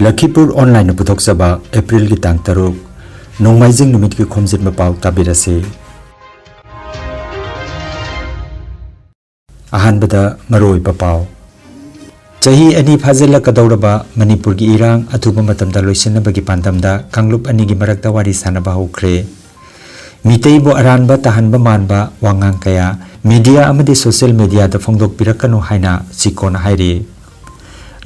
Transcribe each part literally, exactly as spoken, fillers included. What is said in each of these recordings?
ꯂꯈꯤꯄꯨꯔ ꯑꯣꯟꯂꯥꯏꯟꯅ ꯄꯨꯊꯣꯛꯆꯕ ꯑꯦꯄ꯭ꯔꯤꯜꯒꯤ ꯇꯥꯡ ꯇꯔꯨꯛ, ꯅꯣꯡꯃꯥꯏꯖꯤꯡ ꯅꯨꯃꯤꯠꯀꯤ ꯈꯣꯝꯖꯤꯟꯕ ꯄꯥꯎ ꯇꯥꯕꯤꯔꯁꯤ꯫ ꯑꯍꯥꯟꯕꯗ ꯃꯔꯨꯑꯣꯏꯕ ꯄꯥꯎ꯫ ꯆꯍꯤ ꯑꯅꯤ ꯐꯥꯖꯤꯜꯂꯛꯀꯗꯧꯔꯕ ꯃꯅꯤꯄꯨꯔꯒꯤ ꯏꯔꯥꯡ ꯑꯊꯨꯕ ꯃꯇꯝꯗ ꯂꯣꯏꯁꯤꯟꯅꯕꯒꯤ ꯄꯥꯟꯗꯝꯗ ꯀꯥꯡꯂꯨꯞ ꯑꯅꯤꯒꯤ ꯃꯔꯛꯇ ꯋꯥꯔꯤ ꯁꯥꯟꯅꯕ ꯍꯧꯈ꯭ꯔꯦ꯫ ꯃꯤꯇꯩꯕꯨ ꯑꯔꯥꯟꯕ ꯇꯥꯍꯟꯕ ꯃꯥꯟꯕ ꯋꯥꯉꯥꯡ ꯀꯌꯥ ꯃꯤꯗꯤꯌꯥ ꯑꯃꯗꯤ ꯁꯣꯁꯤꯌꯦꯜ ꯃꯤꯗꯤꯌꯥꯗ ꯐꯣꯡꯗꯣꯛꯄꯤꯔꯛꯀꯅꯨ ꯍꯥꯏꯅ ꯆꯤꯀꯣꯅ ꯍꯥꯏꯔꯤ꯫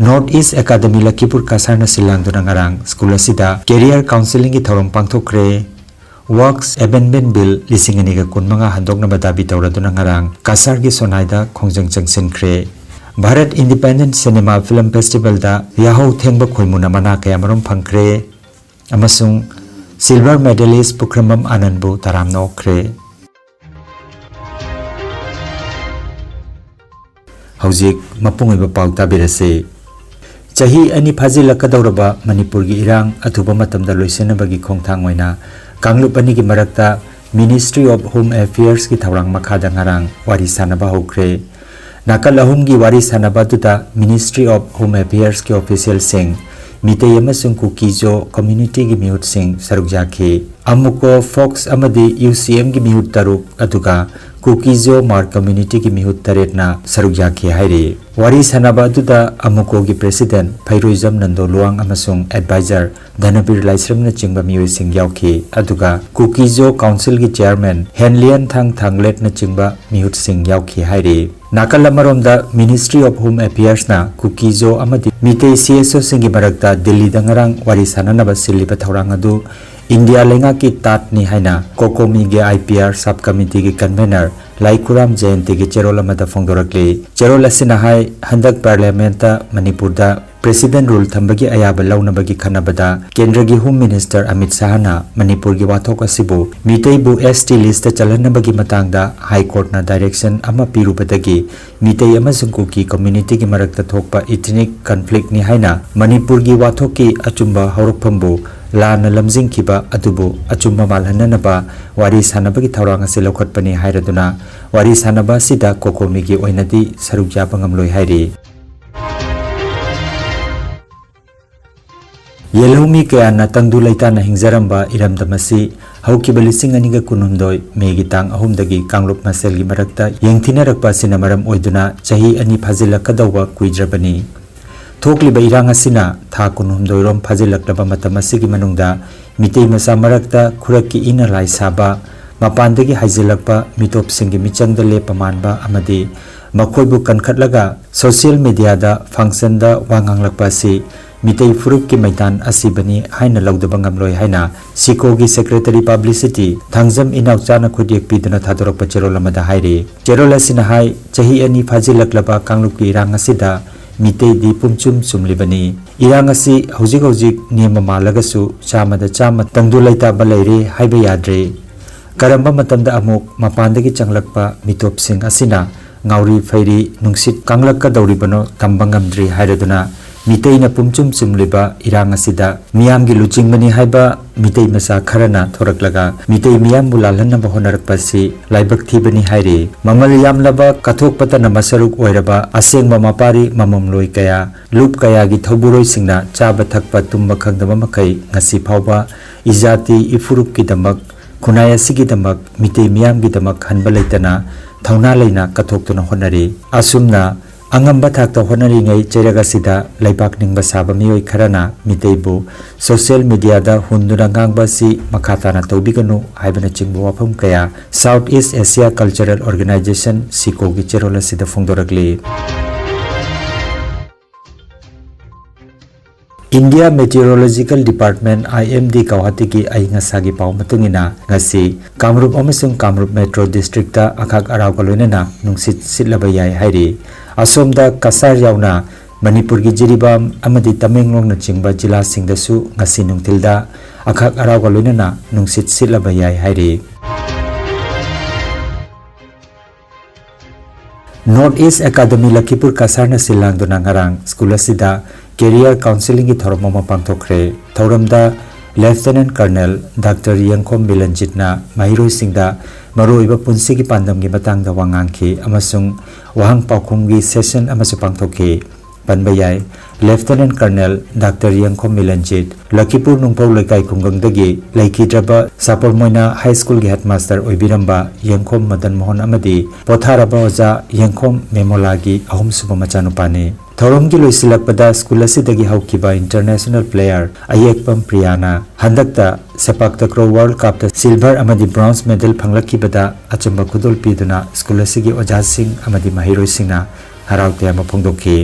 ꯅꯣꯔꯠ ꯏꯁ ꯑꯦꯀꯥꯗꯃꯤ ꯂꯈꯤꯄꯨꯔ ꯀꯁꯥꯔꯅ ꯁꯤꯜꯂꯥꯡꯗꯨꯅ ꯉꯔꯥꯡ ꯁ꯭ꯀꯨꯜ ꯑꯁꯤꯗ ꯀꯦꯔꯤꯌꯔ ꯀꯥꯎꯟꯁꯤꯂꯤꯡꯒꯤ ꯊꯧꯔꯝ ꯄꯥꯡꯊꯣꯛꯈ꯭ꯔꯦ꯫ ꯋꯥꯛꯁ ꯑꯦꯕꯦꯟꯃꯦꯟ ꯕꯤꯜ ꯂꯤꯁꯤꯡ ꯑꯅꯤꯒ ꯀꯨꯟꯃꯉꯥ ꯍꯟꯗꯣꯛꯅꯕ ꯗꯥꯕꯤ ꯇꯧꯔꯗꯨꯅ ꯉꯔꯥꯡ ꯀꯁꯥꯔꯒꯤ ꯁꯣꯅꯥꯏꯗ ꯈꯣꯡꯖꯪ ꯆꯪꯁꯤꯟꯈ꯭ꯔꯦ꯫ ꯚꯥꯔꯠ ꯏꯟꯗꯤꯄꯦꯟꯗꯦꯟꯁ ꯁꯤꯅꯦꯃꯥ ꯐꯤꯂꯝ ꯐꯦꯁꯇꯤꯚꯦꯜꯗ ꯌꯥꯍꯧ ꯊꯦꯡꯕ ꯈꯣꯏꯃꯨꯅ ꯃꯅꯥ ꯀꯌꯥꯃꯔꯨꯝ ꯐꯪꯈ꯭ꯔꯦ꯫ ꯑꯃꯁꯨꯡ ꯁꯤꯜꯚꯔ ꯃꯦꯗꯥꯂꯤꯁ ꯄꯨꯈ꯭ꯔꯝꯕꯝ ꯑꯥꯅꯟꯕꯨ ꯇꯔꯥꯝꯅ ꯑꯣꯛꯈ꯭ꯔꯦ꯫ ꯍꯧꯖꯤꯛ ꯃꯄꯨꯡ ꯑꯣꯏꯕ ꯄꯥꯎ ꯇꯥꯕꯤꯔꯁꯤ꯫ ꯆꯍꯤ ꯑꯅꯤ ꯐꯥꯖꯤꯜꯂꯛꯀꯗꯧꯔꯕ ꯃꯅꯤꯄꯨꯔꯒꯤ ꯏꯔꯥꯡ ꯑꯊꯨꯕ ꯃꯇꯝꯗ ꯂꯣꯏꯁꯤꯟꯅꯕꯒꯤ ꯈꯣꯡꯊꯥꯡ ꯑꯣꯏꯅ ꯀꯥꯡꯂꯨꯞ ꯑꯅꯤꯒꯤ ꯃꯔꯛꯇ Ministry of Home Affairsꯀꯤ ꯊꯧꯔꯥꯡ ꯃꯈꯥꯗ ꯉꯔꯥꯡ ꯋꯥꯔꯤ ꯁꯥꯟꯅꯕ ꯍꯧꯈ꯭ꯔꯦ꯫ ꯅꯥꯀꯜ ꯑꯍꯨꯝꯒꯤ ꯋꯥꯔꯤ ꯁꯥꯟꯅꯕ ꯑꯗꯨꯗ Ministry of Home Affairsꯀꯤ officialꯁꯤꯡ, ꯃꯤꯇꯩ ꯑꯃꯁꯨꯡ ꯀꯨꯀꯤꯖꯣ communityꯒꯤ ꯃꯤꯍꯨꯠꯁꯤꯡ ꯁꯔꯨꯛ ꯌꯥꯈꯤ꯫ ꯑꯃꯨꯀꯣ, ꯐꯣꯛꯁ ꯑꯃꯗꯤ UCMꯒꯤ ꯃꯤꯍꯨꯠ ꯇꯔꯨꯛ, ꯑꯗꯨꯒ ꯀꯨꯀꯤꯖꯣ ꯃꯥꯔ communityꯒꯤ ꯃꯤꯍꯨꯠ ꯇꯔꯦꯠꯅ ꯁꯔꯨꯛ ꯌꯥꯈꯤ ꯍꯥꯏꯔꯤ꯫ ꯋꯥꯔꯤ ꯁꯥꯟꯅꯕ ꯑꯗꯨꯗ ꯑꯃꯨꯀꯣꯒꯤ president ꯐꯩꯔꯣꯏꯖꯝ ꯅꯟꯗꯣ ꯂꯨꯋꯥꯡ ꯑꯃꯁꯨꯡ advisor ꯙꯅꯕꯤꯔ ꯂꯥꯏꯁ꯭ꯔꯝꯅꯆꯤꯡꯕ ꯃꯤꯑꯣꯏꯁꯤꯡ ꯌꯥꯎꯈꯤ꯫ ꯑꯗꯨꯒ ꯀꯨꯀꯤꯖꯣ councilꯒꯤ chairman ꯍꯦꯟꯂꯤꯌꯟ ꯊꯥꯡ ꯊꯥꯡꯂꯦꯠꯅꯆꯤꯡꯕ ꯃꯤꯍꯨꯠꯁꯤꯡ ꯌꯥꯎꯈꯤ ꯍꯥꯏꯔꯤ꯫ ꯅꯥꯀꯜ ꯑꯃꯔꯣꯝꯗ, Ministry of Home Affairsꯅ ꯀꯨꯀꯤꯖꯣ ꯑꯃꯗꯤ ꯃꯤꯇꯩ CSOꯁꯤꯡꯒꯤ ꯃꯔꯛꯇ ꯗꯤꯜꯂꯤꯗ ꯉꯔꯥꯡ ꯋꯥꯔꯤ ꯁꯥꯟꯅꯅꯕ ꯁꯤꯜꯂꯤꯕ ꯊꯧꯔꯥꯡ ꯑꯗꯨ ꯏꯟꯗꯤꯌꯥ ꯂꯩꯉꯥꯛꯀꯤ ꯇꯥꯠꯅꯤ ꯍꯥꯏꯅ ꯀꯣꯀꯣꯃꯤꯒꯤ IPR sub committeeꯒꯤ convener ꯂꯥꯏꯈꯨꯔꯥꯝ ꯖꯌꯟꯇꯤꯒꯤ ꯆꯦꯔꯣꯜ ꯑꯃꯗ ꯐꯣꯡꯗꯣꯔꯛꯂꯤ꯫ ꯆꯦꯔꯣꯜ ꯑꯁꯤꯅ ꯍꯥꯏ, ꯍꯟꯗꯛ parliamentꯇ ꯃꯅꯤꯄꯨꯔꯗ president rule ꯊꯝꯕꯒꯤ ꯑꯌꯥꯕ ꯂꯧꯅꯕꯒꯤ ꯈꯟꯅꯕꯗ ꯀꯦꯟꯗ꯭ꯔꯒꯤ Home Minister ꯑꯃꯤꯠ ꯁꯥꯍꯅ ꯃꯅꯤꯄꯨꯔꯒꯤ ꯋꯥꯊꯣꯛ ꯑꯁꯤꯕꯨ ꯃꯤꯇꯩꯕꯨ ST listꯇ ꯆꯜꯍꯟꯅꯕꯒꯤ ꯃꯇꯥꯡꯗ High Courtꯅ direction ꯑꯃ ꯄꯤꯔꯨꯕꯗꯒꯤ ꯃꯤꯇꯩ ꯑꯃꯁꯨꯡ ꯀꯨꯀꯤ communityꯒꯤ ꯃꯔꯛꯇ ꯊꯣꯛꯄ ethnic conflictꯅꯤ ꯍꯥꯏꯅ ꯃꯅꯤꯄꯨꯔꯒꯤ ꯋꯥꯊꯣꯛꯀꯤ ꯑꯆꯨꯝꯕ ꯍꯧꯔꯛꯐꯝꯕꯨ ꯂꯥꯟꯅ ꯂꯝꯖꯤꯡꯈꯤꯕ ꯑꯗꯨꯕꯨ ꯑꯆꯨꯝꯕ ꯃꯥꯜꯍꯟꯅꯅꯕ ꯋꯥꯔꯤ ꯁꯥꯟꯅꯕꯒꯤ ꯊꯧꯔꯥꯡ ꯑꯁꯤ ꯂꯧꯈꯠꯄꯅꯤ ꯍꯥꯏꯔꯗꯨꯅ ꯋꯥꯔꯤ ꯁꯥꯟꯅꯕ ꯑꯁꯤꯗ ꯀꯣꯀꯣꯃꯤꯒꯤ ꯑꯣꯏꯅꯗꯤ ꯁꯔꯨꯛ ꯌꯥꯕ ꯉꯝꯂꯣꯏ ꯍꯥꯏꯔꯤ꯫ ꯌꯦꯜꯍꯧꯃꯤ ꯀꯌꯥꯅ ꯇꯪꯗꯨ ꯂꯩꯇꯥꯅ ꯍꯤꯡꯖꯔꯝꯕ ꯏꯔꯝꯗꯝ ꯑꯁꯤ ꯍꯧꯈꯤꯕ ꯂꯤꯁꯤꯡ ꯑꯅꯤꯒ ꯀꯨꯟꯍꯨꯝꯗꯣꯏ ꯃꯦꯒꯤ ꯇꯥꯡ ꯑꯍꯨꯝꯗꯒꯤ ꯀꯥꯡꯂꯨꯞ ꯃꯁꯦꯜꯒꯤ ꯃꯔꯛꯇ ꯌꯦꯡꯊꯤꯅꯔꯛꯄ ꯑꯁꯤꯅ ꯃꯔꯝ ꯑꯣꯏꯗꯨꯅ ꯆꯍꯤ ꯑꯅꯤ ꯐꯥꯖꯤꯜꯂꯛꯀꯗꯧꯕ ꯀꯨꯏꯗ꯭ꯔꯕꯅꯤ꯫ ꯊꯣꯛꯂꯤꯕ ꯏꯔꯥꯡ ꯑꯁꯤꯅ ꯊꯥ ꯀꯨꯟꯍꯨꯝꯗꯣꯏꯔꯣꯝ ꯐꯥꯖꯤꯜꯂꯛꯂꯕ ꯃꯇꯝ ꯑꯁꯤꯒꯤ ꯃꯅꯨꯡꯗ ꯃꯤꯇꯩ ꯃꯆꯥ ꯃꯔꯛꯇ ꯈꯨꯔꯛꯀꯤ ꯏꯅ ꯂꯥꯏ ꯁꯥꯕ, ꯃꯄꯥꯟꯗꯒꯤ ꯍꯥꯏꯖꯤꯜꯂꯛꯄ ꯃꯤꯇꯣꯞꯁꯤꯡꯒꯤ ꯃꯤꯆꯪꯗ ꯂꯦꯞꯄ ꯃꯥꯟꯕ ꯑꯃꯗꯤ ꯃꯈꯣꯏꯕꯨ ꯀꯟꯈꯠꯂꯒ social mediaꯗ functionꯗ ꯋꯥ ꯉꯥꯡꯂꯛꯄ ꯑꯁꯤ ꯃꯤꯇꯩ ꯐꯨꯔꯨꯞꯀꯤ ꯃꯩꯇꯥꯟ ꯑꯁꯤꯕꯅꯤ ꯍꯥꯏꯅ ꯂꯧꯗꯕ ꯉꯝꯂꯣꯏ ꯍꯥꯏꯅ ꯁꯤꯀꯣꯒꯤ secretary publicity ꯊꯥꯡꯖꯝ ꯏꯅꯥꯎꯆꯥꯅ ꯈꯨꯠꯌꯦꯛ ꯄꯤꯗꯨꯅ ꯊꯥꯗꯣꯔꯛꯄ ꯆꯦꯔꯣꯜ ꯑꯃꯗ ꯍꯥꯏꯔꯤ꯫ ꯆꯦꯔꯣꯜ ꯑꯁꯤꯅ ꯍꯥꯏ, ꯆꯍꯤ ꯑꯅꯤ ꯐꯥꯖꯤꯜꯂꯛꯂꯕ ꯀꯥꯡꯂꯨꯞꯀꯤ ꯏꯔꯥꯡ ꯑꯁꯤꯗ ꯃꯤꯇꯩꯗꯤ ꯄꯨꯝꯆꯨꯝ ꯆꯨꯝꯂꯤꯕꯅꯤ꯫ ꯏꯔꯥꯡ ꯑꯁꯤ ꯍꯧꯖꯤꯛ ꯍꯧꯖꯤꯛ ꯅꯦꯝꯕ ꯃꯥꯜꯂꯒꯁꯨ ꯆꯥꯝꯃꯗ ꯆꯥꯝꯃ ꯇꯪꯗꯨ ꯂꯩꯇꯥꯕ ꯂꯩꯔꯦ ꯍꯥꯏꯕ ꯌꯥꯗ꯭ꯔꯦ꯫ ꯀꯔꯝꯕ ꯃꯇꯝꯗ ꯑꯃꯨꯛ ꯃꯄꯥꯟꯗꯒꯤ ꯆꯪꯂꯛꯄ ꯃꯤꯇꯣꯞꯁꯤꯡ ꯑꯁꯤꯅ ꯉꯥꯎꯔꯤ ꯐꯩꯔꯤ ꯅꯨꯡꯁꯤꯠ ꯀꯪꯂꯛꯀꯗꯧꯔꯤꯕꯅꯣ ꯇꯝꯕ ꯉꯝꯗ꯭ꯔꯤ ꯍꯥꯏꯔꯗꯨꯅ ꯃꯤꯇꯩꯅ ꯄꯨꯝꯆꯨꯝ ꯆꯨꯝꯂꯤꯕ ꯏꯔꯥꯡ ꯑꯁꯤꯗ ꯃꯤꯌꯥꯝꯒꯤ ꯂꯨꯆꯤꯡꯕꯅꯤ ꯍꯥꯏꯕ ꯃꯤꯇꯩ ꯃꯆꯥ ꯈꯔꯅ ꯊꯣꯔꯛꯂꯒ ꯃꯤꯇꯩ ꯃꯤꯌꯥꯝꯕꯨ ꯂꯥꯜꯍꯟꯅꯕ ꯍꯣꯠꯅꯔꯛꯄ ꯑꯁꯤ ꯂꯥꯏꯕꯛ ꯊꯤꯕꯅꯤ ꯍꯥꯏꯔꯤ꯫ ꯃꯃꯜ ꯌꯥꯝꯂꯕ ꯀꯠꯊꯣꯛꯄꯇꯅ ꯃꯁꯔꯨꯛ ꯑꯣꯏꯔꯕ ꯑꯁꯦꯡꯕ ꯃꯄꯥꯔꯤ ꯃꯃꯝꯂꯣꯏ ꯀꯌꯥ, ꯂꯨꯞ ꯀꯌꯥꯒꯤ ꯊꯧꯕꯨꯔꯣꯏꯁꯤꯡꯅ ꯆꯥꯕ ꯊꯛꯄ ꯇꯨꯝꯕ ꯈꯪꯗꯕ ꯃꯈꯩ ꯉꯁꯤ ꯐꯥꯎꯕ ꯏꯖꯥꯇꯤ ꯏꯐꯨꯔꯨꯞꯀꯤꯗꯃꯛ, ꯈꯨꯟꯅꯥꯏ ꯑꯁꯤꯒꯤꯗꯃꯛ, ꯃꯤꯇꯩ ꯃꯤꯌꯥꯝꯒꯤꯗꯃꯛ ꯍꯟꯕ ꯂꯩꯇꯅ ꯊꯧꯅꯥ ꯂꯩꯅ ꯀꯠꯊꯣꯛꯇꯨꯅ ꯍꯣꯠꯅꯔꯤ꯫ ꯑꯁꯨꯝꯅ ꯑꯉꯝꯕ ꯊꯥꯛꯇ ꯍꯣꯠꯅꯔꯤꯉꯩ ꯆꯩꯔꯛ ꯑꯁꯤꯗ ꯂꯩꯕꯥꯛ ꯅꯤꯡꯕ ꯁꯥꯕ ꯃꯤꯑꯣꯏ ꯈꯔꯅ ꯃꯤꯇꯩꯕꯨ social mediaꯗ ꯍꯨꯟꯗꯨꯅ ꯉꯥꯡꯕ ꯑꯁꯤ ꯃꯈꯥ ꯇꯥꯅ ꯇꯧꯕꯤꯒꯅꯨ ꯍꯥꯏꯕꯅꯆꯤꯡꯕ ꯋꯥꯐꯝ ꯀꯌꯥ South East Asia Cultural Organization ꯁꯤꯀꯣꯒꯤ ꯆꯦꯔꯣꯜ ꯑꯁꯤꯗ ꯐꯣꯡꯗꯣꯔꯛꯂꯤ꯫ India Meteorological Department, IMD, ꯒꯧꯍꯥꯇꯤꯒꯤ ꯑꯏꯪ ꯑꯁꯥꯒꯤ ꯄꯥꯎ ꯃꯇꯨꯡ ꯏꯟꯅ ꯉꯁꯤ ꯀꯥꯃꯔꯨꯞ ꯑꯃꯁꯨꯡ ꯀꯥꯃꯔꯨꯞ Metro Districtꯇ ꯑꯈꯥꯛ ꯑꯔꯥꯎꯒ ꯂꯣꯏꯅꯅ ꯅꯨꯡꯁꯤꯠ ꯁꯤꯠꯂꯕ ꯌꯥꯏ ꯍꯥꯏꯔꯤ꯫ ꯑꯁꯣꯝꯗ ꯀꯁꯥꯔ ꯌꯥꯎꯅ ꯃꯅꯤꯄꯨꯔꯒꯤ ꯖꯤꯔꯤꯕꯥꯝ ꯑꯃꯗꯤ ꯇꯃꯦꯡꯂꯣꯡꯅꯆꯤꯡꯕ ꯖꯤꯂꯥꯁꯤꯡꯗꯁꯨ ꯉꯁꯤ ꯅꯨꯡꯊꯤꯜꯗ ꯑꯈꯥꯛ ꯑꯔꯥꯎꯒ ꯂꯣꯏꯅꯅ ꯅꯨꯡꯁꯤꯠ ꯁꯤꯠꯂꯕ ꯌꯥꯏ ꯍꯥꯏꯔꯤ꯫ North East Academy ꯂꯈꯤꯄꯨꯔ ꯀꯁꯥꯔꯅ ꯁꯤꯜ ꯂꯥꯡꯗꯨꯅ ꯉꯔꯥꯡ ꯁ꯭ꯀꯨꯜ ꯑꯁꯤꯗ career counselling ꯒꯤ ꯊꯧꯔꯝ ꯑꯃ ꯄꯥꯡꯊꯣꯛꯈ꯭ꯔꯦ꯫ ꯊꯧꯔꯝꯗ Lieutenant Colonel Doctor ꯌꯦꯡꯈꯣꯝ ꯃꯤꯂꯟꯖꯤꯠꯅ ꯃꯍꯩꯔꯣꯏꯁꯤꯡꯗ ꯃꯔꯨꯑꯣꯏꯕ ꯄꯨꯟꯁꯤꯒꯤ ꯄꯥꯟꯗꯝꯒꯤ ꯃꯇꯥꯡꯗ ꯋꯥ ꯉꯥꯡꯈꯤ ꯑꯃꯁꯨꯡ ꯋꯥꯍꯪ ꯄꯥꯎꯈꯨꯝꯒꯤ session ꯑꯃꯁꯨ ꯄꯥꯡꯊꯣꯛꯈꯤ꯫ ꯄꯟꯕ ꯌꯥꯏ꯫ Lieutenant Colonel Doctor ꯌꯦꯡꯈꯣꯝ ꯃꯤꯂꯟꯖꯤꯠ, ꯂꯛꯈꯤꯄꯨꯔ ꯅꯨꯡꯐꯧ ꯂꯩꯀꯥꯏ ꯈꯨꯡꯒꯪꯗꯒꯤ ꯂꯩꯈꯤꯗ꯭ꯔꯕ ꯁꯥꯄꯣꯔꯃꯣꯏꯅꯥ ꯍꯥꯏ ꯁ꯭ꯀꯨꯜꯒꯤ ꯍꯦꯗꯃꯥꯁꯇꯔ ꯑꯣꯏꯕꯤꯔꯝꯕ ꯌꯦꯡꯈꯣꯝ ꯃꯗꯟ ꯃꯣꯍꯟ ꯑꯃꯗꯤ ꯄꯣꯊꯥꯔꯕ ꯑꯣꯖꯥ ꯌꯦꯡꯈꯣꯝ ꯃꯦꯃꯣꯂꯥꯒꯤ ꯑꯍꯨꯝꯁꯨꯕ ꯃꯆꯥꯅꯨꯄꯥꯅꯤ꯫ ꯊꯧꯔꯝꯒꯤ ꯂꯣꯏꯁꯤꯜꯂꯛꯄꯗ ꯁ꯭ꯀꯨꯜ ꯑꯁꯤꯗꯒꯤ ꯍꯧꯈꯤꯕ international player ꯑꯌꯦꯛꯄꯝ ꯄ꯭ꯔꯤꯌꯥꯅ ꯍꯟꯗꯛꯇ ꯁꯦꯄꯥꯛ ꯇꯀ꯭ꯔꯣ World Cupꯇ silver ꯑꯃꯗꯤ bronze medal ꯐꯪꯂꯛꯈꯤꯕꯗ ꯑꯆꯨꯝꯕ ꯈꯨꯗꯣꯜ ꯄꯤꯗꯨꯅ ꯁ꯭ꯀꯨꯜ ꯑꯁꯤꯒꯤ ꯑꯣꯖꯥꯁꯤꯡ ꯑꯃꯗꯤ ꯃꯍꯩꯔꯣꯏꯁꯤꯡꯅ ꯍꯔꯥꯎ ꯇꯌꯥꯝꯕ ꯐꯣꯡꯗꯣꯛꯈꯤ꯫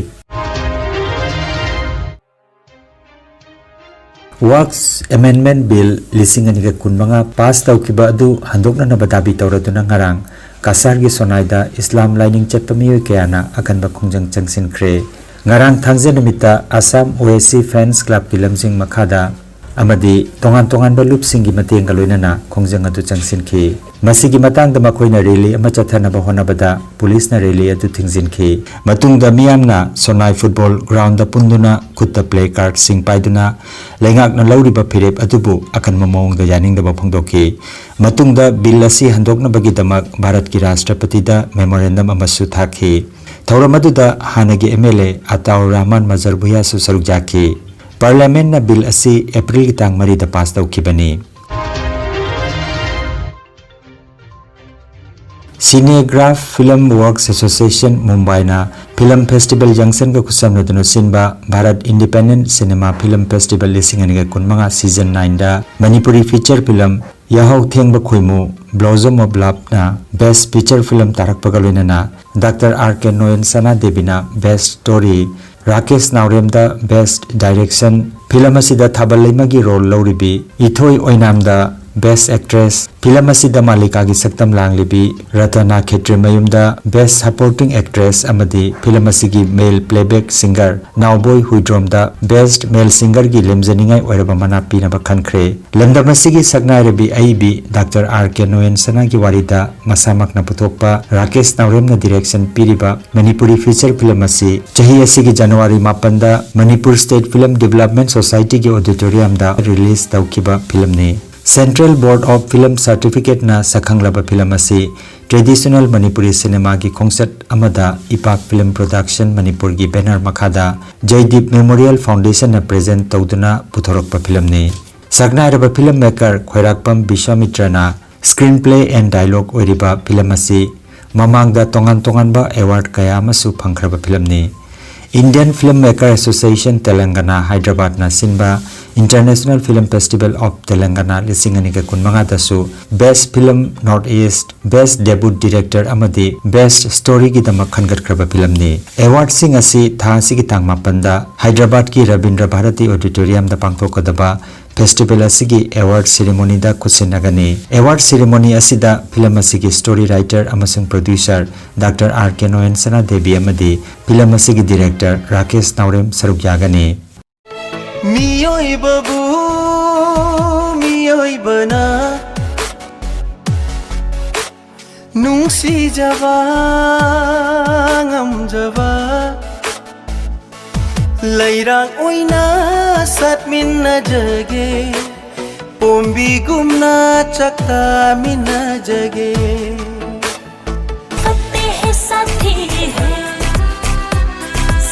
Works Amendment Bill ꯂꯤꯁꯤꯡ ꯑꯅꯤꯒ ꯀꯨꯟꯃꯉꯥ pass ꯇꯧꯈꯤꯕ ꯑꯗꯨ ꯍꯟꯗꯣꯛꯅꯅꯕ ꯗꯥꯕꯤ ꯇꯧꯔꯗꯨꯅ ꯉꯔꯥꯡ ꯀꯁꯥꯔꯒꯤ ꯁꯣꯅꯥꯏꯗ ꯏꯁꯂꯥꯝ ꯂꯥꯏꯅꯤꯡ ꯆꯠꯄ ꯃꯤꯑꯣꯏ ꯀꯌꯥꯅ ꯑꯀꯟꯕ ꯈꯣꯡꯖꯪ ꯆꯪꯁꯤꯟꯈ꯭ꯔꯦ꯫ ꯉꯔꯥꯡ ꯊꯥꯡꯖ ꯅꯨꯃꯤꯠꯇ ꯑꯁꯥꯝ OAC Fans Clubꯀꯤ ꯂꯝꯖꯤꯡ ꯃꯈꯥꯗ ꯑꯃꯗꯤ ꯇꯣꯉꯥꯟ ꯇꯣꯉꯥꯟꯕ ꯂꯨꯞꯁꯤꯡꯒꯤ ꯃꯇꯦꯡꯒ ꯂꯣꯏꯅꯅ ꯈꯣꯡꯖꯪ ꯑꯗꯨ ꯆꯪꯁꯤꯟꯈꯤ꯫ ꯃꯁꯤꯒꯤ ꯃꯇꯥꯡꯗ ꯃꯈꯣꯏꯅ rally ꯑꯃ ꯆꯠꯊꯅꯕ ꯍꯣꯠꯅꯕꯗ ꯄꯨꯂꯤꯁꯅ rally ꯑꯗꯨ ꯊꯤꯡꯖꯤꯟꯈꯤ꯫ ꯃꯇꯨꯡꯗ ꯃꯤꯌꯥꯝꯅ ꯁꯣꯅꯥꯏ football groundꯗ ꯄꯨꯟꯗꯨꯅ ꯈꯨꯠꯇ placardꯁꯤꯡ ꯄꯥꯏꯗꯨꯅ ꯂꯩꯉꯥꯛꯅ ꯂꯧꯔꯤꯕ ꯐꯤꯔꯦꯞ ꯑꯗꯨꯕꯨ ꯑꯀꯟꯕ ꯃꯑꯣꯡꯗ ꯌꯥꯅꯤꯡꯗꯕ ꯐꯣꯡꯗꯣꯛꯈꯤ꯫ ꯃꯇꯨꯡꯗ bill ꯑꯁꯤ ꯍꯟꯗꯣꯛꯅꯕꯒꯤꯗꯃꯛ ꯚꯥꯔꯠꯀꯤ ꯔꯥꯁꯇ꯭ꯔꯄꯇꯤꯗ memorandum ꯑꯃꯁꯨ ꯊꯥꯈꯤ꯫ ꯊꯧꯔꯝ ꯑꯗꯨꯗ ꯍꯥꯟꯅꯒꯤ MLA ꯑꯇꯥꯎꯔ ꯔꯍꯃꯥꯟ ꯃꯖꯔ ꯚꯨꯌꯥꯁꯨ ꯁꯔꯨꯛ ꯌꯥꯈꯤ꯫ Parliamentꯅ bill ꯑꯁꯤ Aprilꯒꯤ ꯇꯥꯡ ꯃꯔꯤꯗ pass ꯇꯧꯈꯤꯕꯅꯤ꯫ Cinegraph Film Works Association ꯃꯨꯝꯕꯥꯏꯅ Film Festival Junctionꯒ ꯈꯨꯠꯁꯝꯅꯗꯨꯅ ꯁꯤꯟꯕ Bharat Independent Cinema Film Festival ꯂꯤꯁꯤꯡ ꯑꯅꯤꯒ ꯀꯨꯟꯃꯉꯥ season nineꯗ ꯃꯅꯤꯄꯨꯔꯤ feature film ꯌꯥꯍꯧ ꯊꯦꯡꯕ ꯈꯣꯏꯃꯨ Blossom of Loveꯅ best feature film ꯇꯥꯔꯛꯄꯒ ꯂꯣꯏꯅꯅ Doctor R K ꯅꯣꯌꯟ ꯁꯅꯥꯗꯦꯕꯤꯅ best story, Rakesh ꯅꯥꯎꯔꯦꯝꯗ best direction, film ꯑꯁꯤꯗ ꯊꯥꯕꯜ ꯂꯩꯃꯒꯤ role ꯂꯧꯔꯤꯕꯤ ꯏꯊꯣꯏ ꯑꯣꯏꯅꯥꯝꯗ best actress, film ꯑꯁꯤꯗ ꯃꯥꯂꯤꯀꯥꯒꯤ ꯁꯛꯇꯝ ꯂꯥꯡꯂꯤꯕꯤ ꯔꯇꯅꯥ ꯈꯦꯇ꯭ꯔꯤꯃꯌꯨꯝꯗ best supporting actress ꯑꯃꯗꯤ film ꯑꯁꯤꯒꯤ male playback singer ꯅꯥꯎꯕꯣꯏ ꯍꯨꯏꯗ꯭ꯔꯣꯝꯗ best male singerꯒꯤ ꯂꯦꯝꯖꯅꯤꯡꯉꯥꯏ ꯑꯣꯏꯔꯕ ꯃꯅꯥ ꯄꯤꯅꯕ ꯈꯟꯈ꯭ꯔꯦ꯫ ꯂꯝꯗꯝ ꯑꯁꯤꯒꯤ ꯁꯛꯅꯥꯏꯔꯕꯤ ꯑꯏꯕꯤ Doctor R K ꯅꯣꯌꯟ ꯁꯅꯥꯒꯤ ꯋꯥꯔꯤꯗ ꯃꯁꯥꯃꯛꯅ ꯄꯨꯊꯣꯛꯄ ꯔꯥꯀꯦꯁ ꯅꯥꯎꯔꯦꯝꯅ direction ꯄꯤꯔꯤꯕ ꯃꯅꯤꯄꯨꯔꯤ feature film ꯑꯁꯤ ꯆꯍꯤ ꯑꯁꯤꯒꯤ January ꯃꯥꯄꯟꯗ Manipur State Film Development Societyꯒꯤ auditoriumꯗ release ꯇꯧꯈꯤꯕ filmꯅꯤ꯫ Central Board of Film Certificate ꯅ ꯁꯛꯈꯪꯂꯕ ꯐꯤꯂꯝ ꯑꯁꯤ traditional Manipuri cinema ꯒꯤ ꯈꯣꯡꯆꯠ ꯑꯃꯗ ꯏꯄꯥꯛ Film Production ꯃꯅꯤꯄꯨꯔꯒꯤ banner ꯃꯈꯥꯗ ꯖꯩꯗꯤꯞ Memorial Foundation ꯅ present ꯇꯧꯗꯨꯅ ꯄꯨꯊꯣꯔꯛꯄ ꯐꯤꯂꯝꯅꯤ꯫ ꯁꯛꯅꯥꯏꯔꯕ film maker ꯈ꯭ꯋꯥꯏꯔꯥꯛꯄꯝ ꯕꯤꯁ꯭ꯋꯥꯃꯤꯇ꯭ꯔꯅ screenplay and dialogue ꯑꯣꯏꯔꯤꯕ ꯐꯤꯂꯝ ꯑꯁꯤ ꯃꯃꯥꯡꯗ ꯇꯣꯉꯥꯟ ꯇꯣꯉꯥꯟꯕ award ꯀꯌꯥ ꯑꯃꯁꯨ ꯐꯪꯈ꯭ꯔꯕ ꯐꯤꯂꯝꯅꯤ꯫ Indian Film Maker Association Telangana Hyderabad ꯅ ꯁꯤꯟꯕ International Film Festival of Telangana ꯂꯤꯁꯤꯡ ꯑꯅꯤꯒ ꯀꯨꯟꯃꯉꯥꯗꯁꯨ Best Film North East, Best Debut Director ꯑꯃꯗꯤ Best Story ꯒꯤꯗꯃꯛ ꯈꯟꯒꯠꯈ꯭ꯔꯕ ꯐꯤꯂꯝꯅꯤ꯫ Award ꯁꯤꯡ ꯑꯁꯤ ꯊꯥ ꯑꯁꯤꯒꯤ ꯇꯥꯡ ꯃꯥꯄꯟꯗ ꯍꯥꯏꯗ꯭ꯔꯕꯥꯗꯀꯤ ꯔꯕꯤꯟꯗ꯭ꯔ ꯚꯥꯔꯇꯤ Auditorium ꯗ ꯄꯥꯡꯊꯣꯛꯀꯗꯕ festival ꯑꯁꯤꯒꯤ award ceremony ꯗ ꯈꯨꯠꯁꯤꯟꯅꯒꯅꯤ꯫ Award ceremony ꯑꯁꯤꯗ ꯐꯤꯂꯝ ꯑꯁꯤꯒꯤ story writer ꯑꯃꯁꯨꯡ producer Doctor R K ꯅꯣꯌꯟ ꯁꯅꯥꯗꯦꯕꯤ ꯑꯃꯗꯤ ꯐꯤꯂꯝ ꯑꯁꯤꯒꯤ director ꯔꯥꯀꯦꯁ ꯅꯥꯎꯔꯦꯝ ꯁꯔꯨꯛ ꯌꯥꯒꯅꯤ꯫ ꯃꯤꯑꯣꯏꯕꯕꯨ ꯃꯤꯑꯣꯏꯕꯅ ꯅꯨꯡꯁꯤꯖꯕ ꯉꯝꯖꯕ ꯂꯩꯔꯥꯛ ꯑꯣꯏꯅ ꯁꯥꯠꯃꯤꯟꯅꯖꯒꯦ, ꯄꯣꯝꯕꯤꯒꯨꯝꯅ ꯆꯥꯛꯇꯥꯃꯤꯟꯅꯖꯒꯦ꯫ फतेह साथी है,